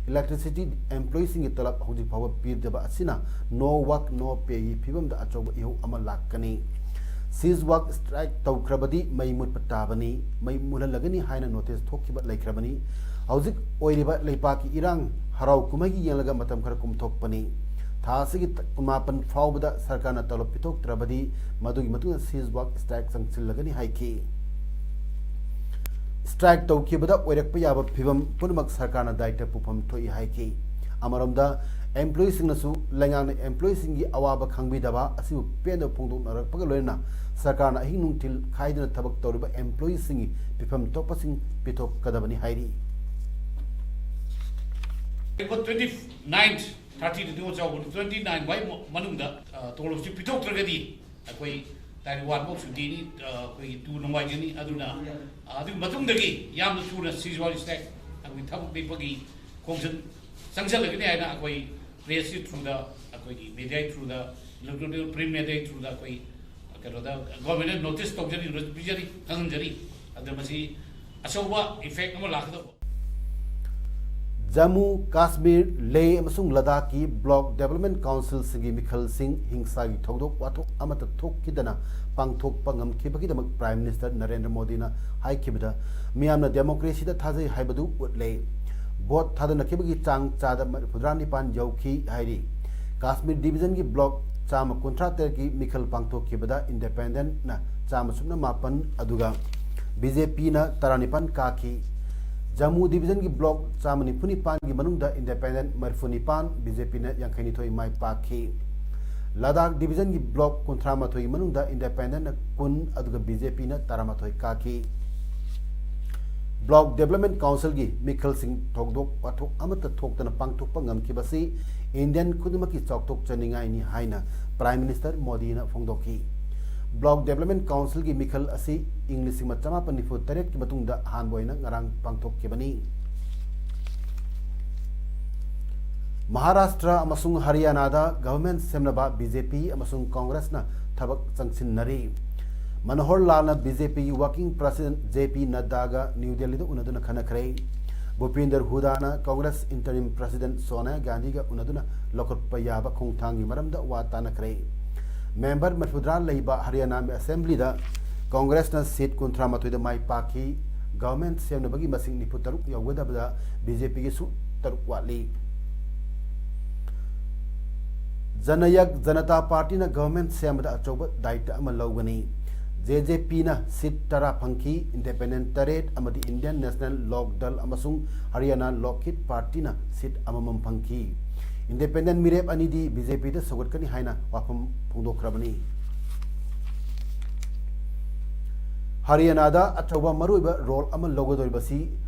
ꯏꯂꯦꯛꯇ꯭ꯔꯤꯁꯤꯇꯤ ꯑꯦꯝꯄ꯭ꯂꯣꯌꯤꯁꯤꯡꯒꯤ ꯇꯂꯕ ꯍꯧꯖꯤꯛ ꯐꯥꯎꯕ ꯄꯤꯗꯕ ꯑꯁꯤꯅ no work no payꯒꯤ ꯐꯤꯕꯝꯗ ꯑꯆꯧꯕ ꯏꯍꯧ ꯑꯃ ꯂꯥꯛꯀꯅꯤ꯫ ꯁꯤꯖ ꯋꯥꯛ ꯁ꯭ꯇ꯭ꯔꯥꯏꯛ ꯇꯧꯈ꯭ꯔꯕꯗꯤ ꯃꯩ ꯃꯨꯠꯄ ꯇꯥꯕꯅꯤ꯫ ꯃꯩ ꯃꯨꯠꯍꯜꯂꯒꯅꯤ ꯍꯥꯏꯅ ꯅꯣꯇꯤꯁ ꯊꯣꯛꯈꯤꯕ ꯂꯩꯈ꯭ꯔꯕꯅꯤ꯫ ꯍꯧꯖꯤꯛ ꯑꯣꯏꯔꯤꯕ ꯂꯩꯄꯥꯛꯀꯤ ꯏꯔꯥꯡ, ꯍꯔꯥꯎ ꯀꯨꯝꯍꯩꯒꯤ ꯌꯦꯡꯂꯒ ꯃꯇꯝ ꯈꯔ ꯀꯨꯝꯊꯣꯛꯄꯅꯤ꯫ ꯊꯥ ꯑꯁꯤꯒꯤ ꯀꯨꯟꯃꯥꯄꯟ ꯐꯥꯎꯕꯗ ꯁꯔꯀꯥꯔꯅ ꯇꯂꯕ ꯄꯤꯊꯣꯛꯇ꯭ꯔꯕꯗꯤ ꯃꯗꯨꯒꯤ ꯃꯇꯨꯡꯗ ꯁꯤꯖ ꯋꯥꯛ ꯁ꯭ꯇ꯭ꯔꯥꯏꯛ ꯆꯪꯁꯤꯜꯂꯒꯅꯤ ꯍꯥꯏꯈꯤ꯫ ꯁ꯭ꯇ꯭ꯔꯥꯏꯛ ꯇꯧꯈꯤꯕꯗ ꯑꯣꯏꯔꯛꯄ ꯌꯥꯕ ꯐꯤꯕꯝ ꯄꯨꯝꯅꯃꯛ ꯁꯔꯀꯥꯔꯅ ꯗꯥꯏꯇ ꯄꯨꯐꯝ ꯊꯣꯛꯏ ꯍꯥꯏꯈꯤ꯫ ꯑꯃꯔꯣꯝꯗ, ꯑꯦꯝꯄ꯭ꯂꯣꯌꯤꯁꯤꯡꯅꯁꯨ ꯂꯩꯉꯥꯛꯅ ꯑꯦꯝꯄ꯭ꯂꯣꯌꯤꯁꯤꯡꯒꯤ ꯑꯋꯥꯕ ꯈꯪꯕꯤꯗꯕ ꯑꯁꯤꯕꯨ ꯄꯦꯟꯗꯕ ꯐꯣꯡꯗꯣꯛꯅꯔꯛꯄꯒ ꯂꯣꯏꯅꯅ ꯁꯔꯀꯥꯔꯅ ꯑꯍꯤꯡ ꯅꯨꯡꯊꯤꯜ ꯈꯥꯏꯗꯅ ꯊꯕꯛ ꯇꯧꯔꯤꯕ ꯑꯦꯝꯄ꯭ꯂꯣꯌꯤꯁꯤꯡꯒꯤ ꯐꯤꯐꯝ ꯊꯣꯛꯄꯁꯤꯡ ꯄꯤꯊꯣꯛꯀꯗꯕꯅꯤ ꯍꯥꯏꯔꯤ꯫ ꯑꯦꯄ꯭ꯔꯤꯜ ꯇ꯭ꯋꯦꯟꯇꯤ ꯅꯥꯏꯟ, ꯊꯥꯔꯇꯤꯗ ꯅꯤꯉꯣꯜ ꯆꯥꯛꯀꯧꯕ, ꯇ꯭ꯋꯦꯟꯇꯤ ꯅꯥꯏꯟ ꯐꯥꯎ ꯃꯅꯨꯡꯗ, ꯑ, ꯇꯣꯂꯣꯞꯁꯤ ꯄꯤꯊꯣꯛꯇ꯭ꯔꯒꯗꯤ ꯑꯩꯈꯣꯏ ꯇꯥꯔꯤꯛ ꯋꯥꯟ ꯐꯥꯎ ꯁꯨꯇꯤꯅꯤ, ꯑ, ꯑꯩꯈꯣꯏꯒꯤ ꯇꯨ ꯅꯣꯡꯃꯥꯏꯖꯤꯡꯅꯤ꯫ ꯑꯗꯨꯅ, ꯑ, ꯑꯗꯨꯒꯤ ꯃꯇꯨꯡꯗꯒꯤ ꯌꯥꯝꯅ ꯊꯨꯅ ꯁꯤꯖ ꯋꯥꯛ ꯁ꯭ꯇ꯭ꯔꯥꯏꯛ ꯑꯩꯈꯣꯏ ꯊꯕꯛ ꯂꯦꯞꯄꯒꯤ ꯈꯣꯡꯖꯪ ꯆꯪꯁꯤꯜꯂꯒꯅꯤ ꯍꯥꯏꯅ ꯑꯩꯈꯣꯏ ꯄ꯭ꯔꯦꯁꯀꯤ ꯊ꯭ꯔꯨꯗ, ꯑꯩꯈꯣꯏꯒꯤ ꯃꯦꯗꯤꯌꯥꯒꯤ ꯊ꯭ꯔꯨꯗ, ꯏꯂꯦꯛꯇ꯭ꯔꯣꯅꯤꯛ ꯄ꯭ꯔꯤꯟꯠ ꯃꯦꯗꯤꯌꯥꯒꯤ ꯊ꯭ꯔꯨꯗ ꯑꯩꯈꯣꯏ ꯀꯩꯅꯣꯗ ꯒꯣꯔꯃꯦꯟꯗ ꯅꯣꯇꯤꯁ ꯇꯧꯖꯔꯤ, ꯄꯤꯖꯔꯤ, ꯈꯪꯍꯟꯖꯔꯤ꯫ ꯑꯗ ꯃꯁꯤ ꯑꯆꯧꯕ ꯏꯐꯦꯛ ꯑꯃ ꯂꯥꯛꯀꯗꯧꯕ꯫ ꯖꯝꯃꯨ ꯀꯥꯁꯃꯤꯔ, ꯂꯦꯍ ꯑꯃꯁꯨꯡ ꯂꯗꯥꯈꯀꯤ ꯕ꯭ꯂꯣꯛ ꯗꯦꯕꯂꯞꯃꯦꯟꯠ ꯀꯥꯎꯟꯁꯤꯜꯁꯤꯡꯒꯤ ꯃꯤꯈꯜꯁꯤꯡ ꯍꯤꯡꯁꯥꯒꯤ ꯊꯧꯗꯣꯛ ꯋꯥꯊꯣꯛ ꯑꯃꯠꯇ ꯊꯣꯛꯈꯤꯗꯅ ꯄꯥꯡꯊꯣꯛꯄ ꯉꯝꯈꯤꯕꯒꯤꯗꯃꯛ ꯄ꯭ꯔꯥꯏꯝ ꯃꯤꯅꯤꯁꯇꯔ ꯅꯔꯦꯟꯗ꯭ꯔ ꯃꯣꯗꯤꯅ ꯍꯥꯏꯈꯤꯕꯗ ꯃꯤꯌꯥꯝꯅ ꯗꯦꯃꯣꯀ꯭ꯔꯦꯁꯤꯗ ꯊꯥꯖꯩ ꯍꯥꯏꯕꯗꯨ ꯎꯠꯂꯦ꯫ ꯚꯣꯠ ꯊꯥꯗꯅꯈꯤꯕꯒꯤ ꯆꯥꯡ ꯆꯥꯗ ꯃꯔꯤꯐꯨꯇꯔꯥ ꯅꯤꯄꯥꯟ ꯌꯧꯈꯤ ꯍꯥꯏꯔꯤ꯫ ꯀꯥꯁꯃꯤꯔ ꯗꯤꯕꯤꯖꯟꯒꯤ ꯕ꯭ꯂꯣꯛ ꯆꯥꯝꯃ ꯀꯨꯟꯊ꯭ꯔꯥ ꯇꯔꯦꯠꯀꯤ ꯃꯤꯈꯜ ꯄꯥꯡꯊꯣꯛꯈꯤꯕꯗ ꯏꯟꯗꯤꯄꯦꯟꯗꯦꯟꯠꯅ ꯆꯥꯝꯃ ꯁꯨꯞꯅ ꯃꯥꯄꯟ ꯑꯗꯨꯒ ꯕꯤ ꯖꯦ ꯄꯤꯅ ꯇꯔꯥꯅꯤꯄꯥꯟ ꯀꯥꯈꯤ꯫ ꯖꯝꯃꯨ ꯗꯤꯕꯤꯖꯟꯒꯤ ꯕ꯭ꯂꯣꯛ ꯆꯥꯝꯃ ꯅꯤꯐꯨ ꯅꯤꯄꯥꯟꯒꯤ ꯃꯅꯨꯡꯗ ꯏꯟꯗꯤꯄꯦꯟꯗꯦꯟꯠ ꯃꯔꯤꯐꯨ ꯅꯤꯄꯥꯟ, ꯕꯤ ꯖꯦ ꯄꯤꯅ ꯌꯥꯡꯈꯩ ꯅꯤꯊꯣꯏ ꯃꯥꯏ ꯄꯥꯛꯈꯤ꯫ ꯂꯗꯥꯈ ꯗꯤꯕꯤꯖꯟꯒꯤ ꯕ꯭ꯂꯣꯛ ꯀꯨꯟꯊ꯭ꯔꯥ ꯃꯥꯊꯣꯏꯒꯤ ꯃꯅꯨꯡꯗ ꯏꯟꯗꯤꯄꯦꯟꯗꯦꯟꯠꯅ ꯀꯨꯟ ꯑꯗꯨꯒ ꯕꯤ ꯖꯦ ꯄꯤꯅ ꯇꯔꯥꯃꯥꯊꯣꯏ ꯀꯥꯈꯤ꯫ ꯕ꯭ꯂꯣꯛ ꯗꯦꯕꯂꯞꯃꯦꯟꯠ ꯀꯥꯎꯟꯁꯤꯜꯒꯤ ꯃꯤꯈꯜꯁꯤꯡ ꯊꯧꯗꯣꯛ ꯋꯥꯊꯣꯛ ꯑꯃꯠꯇ ꯊꯣꯛꯇꯅ ꯄꯥꯡꯊꯣꯛꯄ ꯉꯝꯈꯤꯕꯁꯤ ꯏꯟꯗꯤꯌꯟ ꯈꯨꯗꯤꯡꯃꯛꯀꯤ ꯆꯥꯎꯊꯣꯛꯆꯅꯤꯡꯉꯥꯏꯅꯤ ꯍꯥꯏꯅ ꯄ꯭ꯔꯥꯏꯝ ꯃꯤꯅꯤꯁꯇꯔ ꯃꯣꯗꯤꯅ ꯐꯣꯡꯗꯣꯛꯈꯤ꯫ ꯕ꯭ꯂꯣꯛ ꯗꯦꯕꯂꯞꯃꯦꯟꯠ ꯀꯥꯎꯟꯁꯤꯜꯒꯤ ꯃꯤꯈꯜ ꯑꯁꯤ ꯏꯪ ꯂꯤꯁꯤꯡ ꯑꯃ ꯆꯃꯥꯄꯟ ꯅꯤꯐꯨ ꯇꯔꯦꯠꯀꯤ ꯃꯇꯨꯡꯗ ꯑꯍꯥꯟꯕ ꯑꯣꯏꯅ ꯉꯔꯥꯡ ꯄꯥꯡꯊꯣꯛꯈꯤꯕꯅꯤ꯫ ꯃꯍꯥꯔꯥꯁꯇ꯭ꯔ ꯑꯃꯁꯨꯡ ꯍꯔꯤꯌꯥꯅꯥꯗ ꯒꯚꯔꯟꯃꯦꯟꯠ ꯁꯦꯝꯅꯕ ꯕꯤ ꯖꯦ ꯄꯤ ꯑꯃꯁꯨꯡ ꯀꯣꯡꯒ꯭ꯔꯦꯁꯅ ꯊꯕꯛ ꯆꯪꯁꯤꯟꯅꯔꯤ꯫ ꯃꯅꯣꯍꯔ ꯂꯥꯜꯅ ꯕꯤ ꯖꯦ ꯄꯤꯒꯤ ꯋꯥꯔꯀꯤꯡ ꯄ꯭ꯔꯦꯁꯤꯗꯦꯟꯠ ꯖꯦ ꯄꯤ ꯅꯗ꯭ꯗꯥꯒ ꯅ꯭ꯌꯨ ꯗꯦꯜꯂꯤꯗ ꯎꯅꯗꯨꯅ ꯈꯟꯅꯈ꯭ꯔꯦ꯫ ꯚꯨꯄꯤꯟꯗꯔ ꯍꯨꯗꯥꯅ ꯀꯣꯡꯒ꯭ꯔꯦꯁ ꯏꯟꯇꯔꯤꯝ ꯄ꯭ꯔꯦꯁꯤꯗꯦꯟꯠ ꯁꯣꯅꯤꯌꯥ ꯒꯥꯟꯙꯤꯒ ꯎꯅꯗꯨꯅ ꯂꯧꯈꯠꯄ ꯌꯥꯕ ꯈꯣꯡꯊꯥꯡꯒꯤ ꯃꯔꯝꯗ ꯋꯥ ꯇꯥꯅꯈ꯭ꯔꯦ꯫ ꯃꯦꯝꯕꯔ ꯃꯔꯤꯐꯨꯇꯔꯥ ꯂꯩꯕ ꯍꯔꯤꯌꯥꯅꯥ ꯑꯦꯁꯦꯝꯕ꯭ꯂꯤꯗ ꯀꯣꯡꯒ꯭ꯔꯦꯁꯅ ꯁꯤꯠ ꯀꯨꯟꯊ꯭ꯔꯥ ꯃꯥꯊꯣꯏꯗ ꯃꯥꯏ ꯄꯥꯛꯈꯤ꯫ ꯒꯚꯔꯟꯃꯦꯟꯠ ꯁꯦꯝꯅꯕꯒꯤ ꯃꯁꯤꯡ ꯅꯤꯐꯨ ꯇꯔꯨꯛ ꯌꯧꯒꯗꯕꯗ ꯕꯤ ꯖꯦ ꯄꯤꯒꯤꯁꯨ ꯇꯔꯨꯛ ꯋꯥꯠꯂꯤ꯫ ꯖꯅꯌꯛ ꯖꯅꯇꯥ ꯄꯥꯔꯇꯤꯅ ꯒꯚꯔꯟꯃꯦꯟꯠ ꯁꯦꯝꯕꯗ ꯑꯆꯧꯕ ꯗꯥꯌꯤꯠꯇ ꯑꯃ ꯂꯧꯒꯅꯤ꯫ ꯖꯦ ꯖꯦ ꯄꯤꯅ ꯁꯤꯠ ꯇꯔꯥ ꯐꯪꯈꯤ, ꯏꯟꯗꯤꯄꯦꯟꯗꯦꯟꯠ ꯇꯔꯦꯠ ꯑꯃꯗꯤ ꯏꯟꯗꯤꯌꯟ ꯅꯦꯁꯅꯦꯜ ꯂꯣꯛ ꯗꯜ ꯑꯃꯁꯨꯡ ꯍꯔꯤꯌꯥꯅꯥ ꯂꯣꯛ ꯍꯤꯠ ꯄꯥꯔꯇꯤꯅ ꯁꯤꯠ ꯑꯃꯃꯝ ꯐꯪꯈꯤ꯫ ꯏꯟꯗꯤꯄꯦꯟꯗꯦꯟꯠ ꯃꯤꯔꯦꯞ ꯑꯅꯤꯗꯤ ꯕꯤ ꯖꯦ ꯄꯤꯗ ꯁꯧꯒꯠꯀꯅꯤ ꯍꯥꯏꯅ ꯋꯥꯐꯝ ꯐꯣꯡꯗꯣꯛꯈ꯭ꯔꯕꯅꯤ꯫ ꯍꯔꯤꯌꯥꯅꯥꯗ ꯑꯆꯧꯕ ꯃꯔꯨꯑꯣꯏꯕ ꯔꯣꯜ ꯑꯃ ꯂꯧꯒꯗꯧꯔꯤꯕꯁꯤ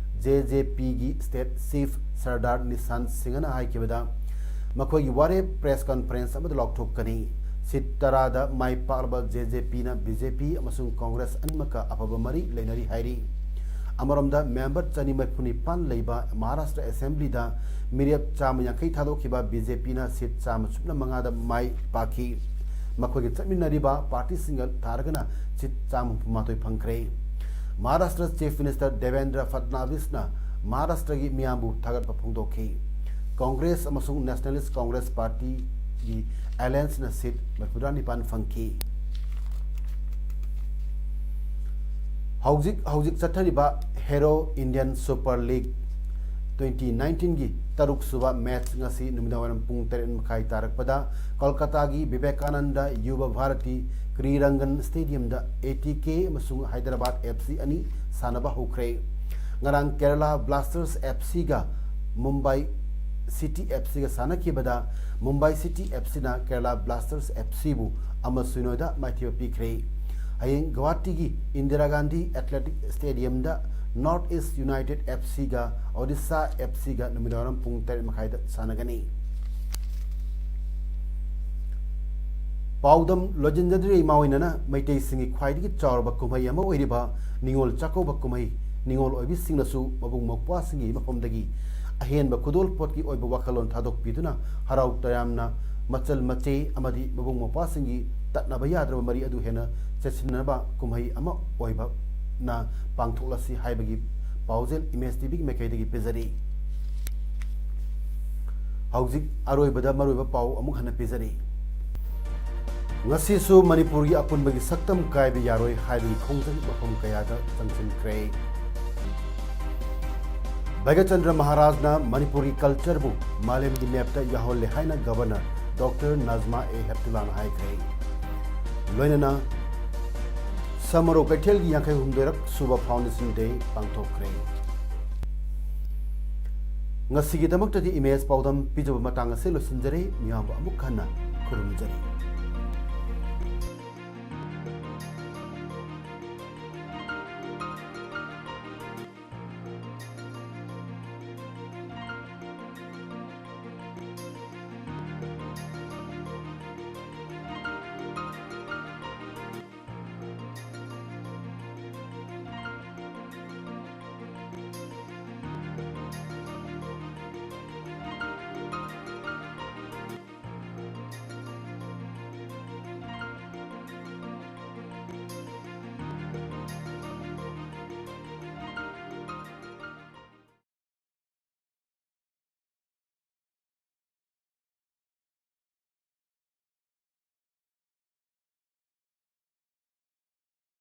ꯖꯦ ꯖꯦ ꯄꯤꯒꯤ ꯁ꯭ꯇꯦꯠ ꯆꯤꯐ ꯁꯔꯗꯥꯔ ꯅꯤꯁꯥꯟ ꯁꯤꯡꯍꯅ ꯍꯥꯏꯈꯤꯕꯗ ꯃꯈꯣꯏꯒꯤ ꯋꯥꯔꯦꯞ ꯄ꯭ꯔꯦꯁ ꯀꯟꯐꯔꯦꯟꯁ ꯑꯃꯗ ꯂꯥꯎꯊꯣꯛꯀꯅꯤ꯫ ꯁꯤꯠ ꯇꯔꯥꯗ ꯃꯥꯏ ꯄꯥꯛꯂꯕ ꯖꯦ ꯖꯦ ꯄꯤꯅ ꯕꯤ ꯖꯦ ꯄꯤ ꯑꯃꯁꯨꯡ ꯀꯣꯡꯒ꯭ꯔꯦꯁ ꯑꯅꯤꯃꯛꯀ ꯑꯐꯕ ꯃꯔꯤ ꯂꯩꯅꯔꯤ ꯍꯥꯏꯔꯤ꯫ ꯑꯃꯔꯣꯝꯗ ꯃꯦꯝꯕꯔ ꯆꯅꯤ ꯃꯔꯤꯐꯨ ꯅꯤꯄꯥꯟ ꯂꯩꯕ ꯃꯍꯥꯔꯥꯁꯇ꯭ꯔ ꯑꯦꯁꯦꯝꯕ꯭ꯂꯤꯗ ꯃꯤꯔꯦꯞ ꯆꯥꯝꯃ ꯌꯥꯡꯈꯩ ꯊꯥꯗꯣꯛꯈꯤꯕ ꯕꯤ ꯖꯦ ꯄꯤꯅ ꯁꯤꯠ ꯆꯥꯝꯃ ꯁꯨꯞꯅ ꯃꯉꯥꯗ ꯃꯥꯏ ꯄꯥꯛꯈꯤ꯫ ꯃꯈꯣꯏꯒ ꯆꯠꯃꯤꯟꯅꯔꯤꯕ ꯄꯥꯔꯇꯤꯁꯤꯡꯒ ꯊꯥꯔꯒꯅ ꯁꯤꯠ ꯆꯥꯝꯃ ꯍꯨꯝꯐꯨ ꯃꯥꯊꯣꯏ ꯐꯪꯈ꯭ꯔꯦ꯫ ꯃꯍꯥꯔꯥꯁꯇ꯭ꯔ ꯆꯤꯐ ꯃꯤꯅꯤꯁꯇꯔ ꯗꯦꯕꯦꯟꯗ꯭ꯔ ꯐꯠꯅꯥꯕꯤꯁꯅ ꯃꯍꯥꯔꯥꯁꯇ꯭ꯔꯒꯤ ꯃꯤꯌꯥꯝꯕꯨ ꯊꯥꯒꯠꯄ ꯐꯣꯡꯗꯣꯛꯈꯤ꯫ ꯀꯣꯡꯒ꯭ꯔꯦꯁ ꯑꯃꯁꯨꯡ ꯅꯦꯁꯅꯦꯂꯤꯁ ꯀꯣꯡꯒ꯭ꯔꯦꯁ ꯄꯥꯔꯇꯤꯒꯤ ꯑꯦꯂꯥꯌꯟꯁꯅ ꯁꯤꯠ ꯃꯔꯤꯐꯨꯇꯔꯥ ꯅꯤꯄꯥꯟ ꯐꯪꯈꯤ꯫ ꯍꯧꯖꯤꯛ ꯍꯧꯖꯤꯛ ꯆꯠꯊꯔꯤꯕ Hero Indian Super League twenty ꯅꯥꯏꯟꯇꯤꯟꯒꯤ ꯇꯔꯨꯛ ꯁꯨꯕ ꯃꯦꯠꯆ ꯉꯁꯤ ꯅꯨꯃꯤꯗꯥꯡꯋꯥꯏꯔꯝ ꯄꯨꯡ ꯇꯔꯦꯠ ꯃꯈꯥꯏ ꯇꯥꯔꯛꯄꯗ ꯀꯣꯜꯀꯇꯥꯒꯤ ꯕꯤꯕꯦꯀꯥꯅꯟꯗ ꯌꯨꯕ ꯚꯥꯔꯇꯤ ꯀ꯭ꯔꯤꯔꯪꯒꯟ ꯁ꯭ꯇꯦꯗꯤꯌꯝꯗ ꯑꯦ ꯇꯤ ꯀꯦ ꯑꯃꯁꯨꯡ ꯍꯥꯏꯗ꯭ꯔꯕꯥꯗ ꯑꯦꯐ ꯁꯤ ꯑꯅꯤ ꯁꯥꯟꯅꯕ ꯍꯧꯈ꯭ꯔꯦ꯫ ꯉꯔꯥꯡ ꯀꯦꯔꯂꯥ ꯕ꯭ꯂꯥꯁꯇꯔꯁ ꯑꯦꯐ ꯁꯤꯒ ꯃꯨꯝꯕꯥꯏ ꯁꯤꯇꯤ ꯑꯦꯐ ꯁꯤꯒ ꯁꯥꯟꯅꯈꯤꯕꯗ ꯃꯨꯝꯕꯥꯏ ꯁꯤꯇꯤ ꯑꯦꯐ ꯁꯤꯅ ꯀꯦꯔꯂꯥ ꯕ꯭ꯂꯥꯁꯇꯔꯁ ꯑꯦꯐ ꯁꯤꯕꯨ ꯑꯃ ꯁꯤꯅꯣꯗ ꯃꯥꯏꯊꯤꯕ ꯄꯤꯈ꯭ꯔꯦ꯫ ꯍꯌꯦꯡ ꯒꯧꯍꯥꯇꯤꯒꯤ ꯏꯟꯗꯤꯔꯥ ꯒꯥꯟꯙꯤ ꯑꯦꯊꯂꯦꯇꯤꯛ ꯁ꯭ꯇꯦꯗꯤꯌꯝꯗ ꯅꯣꯔꯠ ꯏꯁ ꯌꯨꯅꯥꯏꯇꯦꯗ ꯑꯦꯐ ꯁꯤꯒ ꯑꯣꯗꯤꯁꯥ ꯑꯦꯐ ꯁꯤꯒ ꯅꯨꯃꯤꯗꯥꯡꯋꯥꯏꯔꯝ ꯄꯨꯡ ꯇꯔꯦꯠ ꯃꯈꯥꯏꯗ ꯁꯥꯟꯅꯒꯅꯤ꯫ ꯄꯥꯎꯗꯝ ꯂꯣꯏꯁꯤꯟꯖꯗ꯭ꯔꯤꯉꯩ ꯃꯥꯡꯑꯣꯏꯅꯅ ꯃꯩꯇꯩꯁꯤꯡꯒꯤ ꯈ꯭ꯋꯥꯏꯗꯒꯤ ꯆꯥꯎꯔꯕ ꯀꯨꯝꯍꯩ ꯑꯃ ꯑꯣꯏꯔꯤꯕ ꯅꯤꯉꯣꯜ ꯆꯥꯛꯀꯧꯕ ꯀꯨꯝꯍꯩ ꯅꯤꯉꯣꯜ ꯑꯣꯏꯕꯤꯁꯤꯡꯅꯁꯨ ꯃꯕꯨꯡ ꯃꯧꯄ꯭ꯋꯥꯁꯤꯡꯒꯤ ꯃꯐꯝꯗꯒꯤ ꯑꯍꯦꯟꯕ ꯈꯨꯗꯣꯜꯄꯣꯠꯀꯤ ꯑꯣꯏꯕ ꯋꯥꯈꯜꯂꯣꯟ ꯊꯥꯗꯣꯛꯄꯤꯗꯨꯅ ꯍꯔꯥꯎ ꯇꯌꯥꯝꯅ ꯃꯆꯜ ꯃꯆꯦ ꯑꯃꯗꯤ ꯃꯕꯨꯡ ꯃꯧꯄ꯭ꯋꯥꯁꯤꯡꯒꯤ ꯇꯠꯅꯕ ꯌꯥꯗ꯭ꯔꯕ ꯃꯔꯤ ꯑꯗꯨ ꯍꯦꯟꯅ ꯆꯦꯠꯁꯤꯟꯅꯕ ꯀꯨꯝꯍꯩ ꯑꯃ ꯑꯣꯏꯕꯅ ꯄꯥꯡꯊꯣꯛꯂꯁꯤ ꯍꯥꯏꯕꯒꯤ ꯄꯥꯎꯖꯦꯜ ꯏꯃꯦꯖ ꯇꯤ ꯚꯤꯒꯤ ꯃꯥꯏꯀꯩꯗꯒꯤ ꯄꯤꯖꯔꯤ꯫ ꯍꯧꯖꯤꯛ ꯑꯔꯣꯏꯕꯗ ꯃꯔꯨꯑꯣꯏꯕ ꯄꯥꯎ ꯑꯃꯨꯛ ꯍꯟꯅ ꯄꯤꯖꯔꯤ꯫ ꯉꯁꯤꯁꯨ ꯃꯅꯤꯄꯨꯔꯒꯤ ꯑꯄꯨꯟꯕꯒꯤ ꯁꯛꯇꯝ ꯀꯥꯏꯕ ꯌꯥꯔꯣꯏ ꯍꯥꯏꯕꯒꯤ ꯈꯣꯡꯖꯪ ꯃꯐꯝ ꯀꯌꯥꯗ ꯆꯪꯁꯤꯟꯈ꯭ꯔꯦ꯫ ꯚꯩꯒ꯭ꯌꯆꯟꯗ꯭ꯔ ꯃꯍꯥꯔꯥꯖꯅ ꯃꯅꯤꯄꯨꯔꯒꯤ ꯀꯜꯆꯔꯕꯨ ꯃꯥꯂꯦꯝꯒꯤ ꯃꯦꯞꯇ ꯌꯥꯎꯍꯜꯂꯦ ꯍꯥꯏꯅ ꯒꯚꯔꯅꯔ ꯗꯣꯛꯇꯔ ꯅꯖꯃꯥ ꯑꯦ ꯍꯦꯞꯇꯨꯂꯥꯅ ꯍꯥꯏꯈ꯭ꯔꯦ꯫ ꯂꯣꯏꯅꯅ ꯁꯃꯔꯣ ꯀꯩꯊꯦꯜꯒꯤ ꯌꯥꯡꯈꯩ ꯍꯨꯝꯗꯣꯏꯔꯛ ꯁꯨꯕ ꯐꯥꯎꯟꯗꯦꯁꯟ ꯗꯦ ꯄꯥꯡꯊꯣꯛꯈ꯭ꯔꯦ꯫ ꯉꯁꯤꯒꯤꯗꯃꯛꯇꯗꯤ ꯏꯃꯦꯖ ꯄꯥꯎꯗꯝ ꯄꯤꯖꯕ ꯃꯇꯥꯡ ꯑꯁꯤ ꯂꯣꯏꯁꯤꯟꯖꯔꯦ꯫ ꯃꯤꯌꯥꯝꯕꯨ ꯑꯃꯨꯛ ꯍꯟꯅ ꯈꯨꯔꯨꯝꯖꯔꯤ꯫